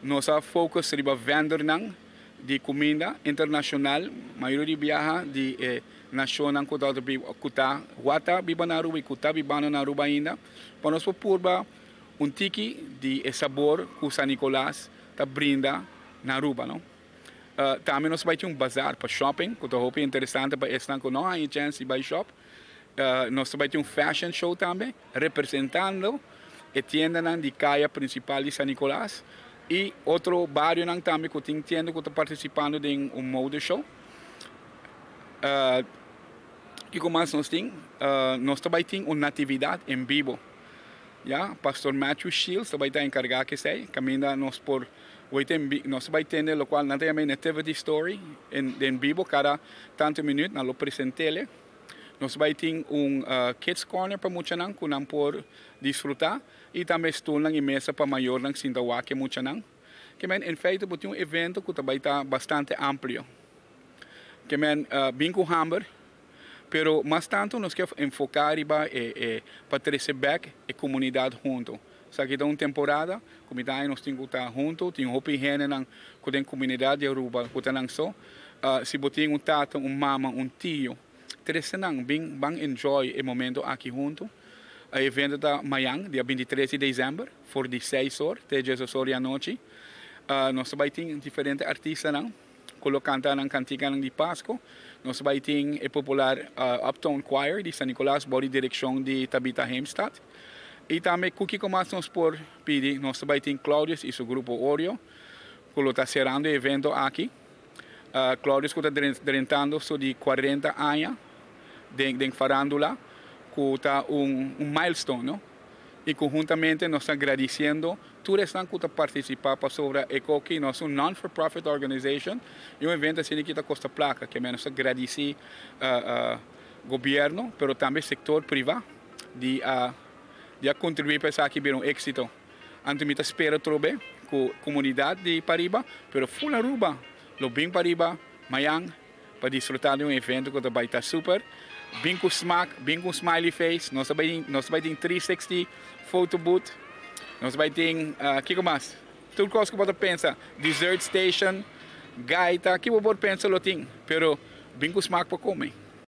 Nos a focus riba vendornan di cuminda internacional, mayoria di biaha di e nacionnan cu ta cu ta wata biba na Aruba y cu ta bibando na Aruba ainda, pa nos por purba un tiki di e sabor cu San Nicolas ta brinda na Aruba, no. Tambe nos bai tin un bazaar pa shopping cu ta hopi interesante pa esnan cu no haña chance di bai shop. Nos ta bai tin un fashion show tambe representando e tiendanan di caya principal di San Nicolas y otro barionan tambe cu tin tienda cu ta participando den un mode show. Kico mas nos tin? Nos ta bai tin un natividad en bibo. Ya, Pastor Matthew Shields ta bai ta encarga cu esey, caminda nos por weten en nos ta bai tende locual nan ta yama e nativity story en bibo cada tanto minuut nan lo presentele. Nos bai tin un kids corner pa muchanan cu nan por disfruta y tambe stoelnan y mesa pa mayornan sinta wak e muchanan. Ke men en feite bo tin un evento cu ta bai ta bastante amplio. Ke men bin cu hamber, pero mas tanto nos ke enfoca riba e pa trece bek e comunidad hunto. Esaki ta un temporada cu mi ta haña nos tin cu ta hunto, tin hopi hendenan cu den comunidad di Aruba cu ta nan so. Si bo tin un tata, un mama, un tio, trece nan bin ban enjoy e momento aki hunto. E evento ta mayan, dia 23 di december, for di 6 or te 10 or di anochi. Nos ta bay tin diferente artistanan cu lo canta nan canticanan di Pasco. Nos ta bay tin e popular Uptown Choir di San Nicolas bou di direccion di Tabitha Heemstad. Y tambe cu kico mas nos por pidi, nos ta bay tin Claudius y su grupo Oreo, cu lo ta cerrando e evento aki. Claudius cu ta drentando su di 40 aña den farandula, cu ta un milestone, no? Y conhuntamente nos ta agradeciendo tur esnan cu ta participa pasobra e coki nos un non-for-profit organization y un evento asina aki ta costa placa, ke nos ta gradici gobierno, pero tambe sector priva di a contribui pa esaki bira un exito. Anto mi ta spera trobe cu comunidad di pariba, pero full Aruba, lo bin pariba mayan pa disfruta di un evento cu ta bay ta super. Bin cu smaak, bin cu smiley face, nos bay tin 360 photo booth, nos bay tin, kico mas? Tur cos cu bo pensa, dessert station, gaita, kico bo pensa lo tin, pero bin cu smaak pa come.